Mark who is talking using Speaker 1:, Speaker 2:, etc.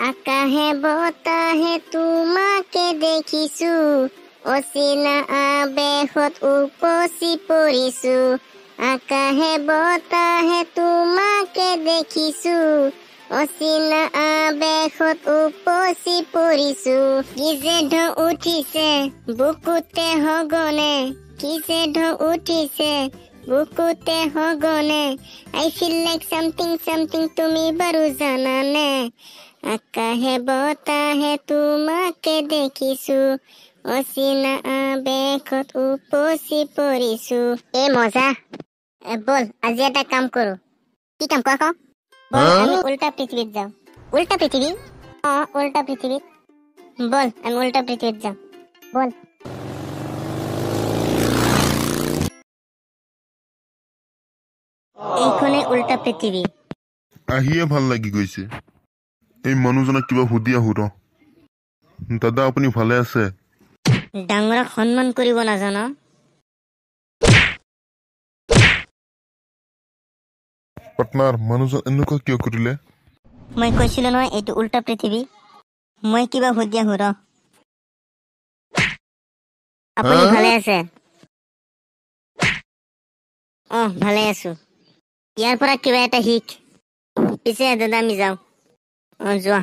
Speaker 1: আকাশে বতাহে তোমাকে দেখিছো, অচিনা আবেশত উপচি পৰিছো। আকাশে বতাহে তোমাকে দেখিছো, অচিনা আবেশত উপচি পৰিছো। কি যে ঢৌ উঠিছে বুকুতে সঘনে, কি যে ঢৌ উঠিছে বুকুতে সঘনে। I feel like something something, তুমি বাৰু জানানে? আকাশে বতাহে তোমাকে দেখিছো, অচিনা আবেশত উপচি পৰিছো। এ মজা, বল আজি এটা কাম কৰো। কি কাম কোৱা? কওঁ, বল আমি উল্টা পৃথিৱীত যাওঁ। উল্টা পৃথিৱী? অ, উল্টা পৃথিৱীত বল, আমি উল্টা পৃথিৱীত যাওঁ বল। এইখনে উল্টা পৃথিৱী।
Speaker 2: আহিয়ে ভাল লাগি গৈছে। এই মানুহজনক কিবা সুধি আহো ৰ। দাদা, আপুনি ভালে আছে?
Speaker 1: ডাঙৰক সন্মান কৰিব নাজান?
Speaker 2: পাৰ্টনাৰ, মানুহজন এনেকুৱা কিয় কৰিলে?
Speaker 1: মই কৈছিলো নহয় এইটো উল্টা পৃথিৱী। মই কিবা সুধি আহো ৰ। আপুনি ভালে আছে? অ, ভালে আছো। ইয়াৰ পৰা কিবা এটা শিক। পিছে দাদা, আমি যাওঁ। অ, যোৱা।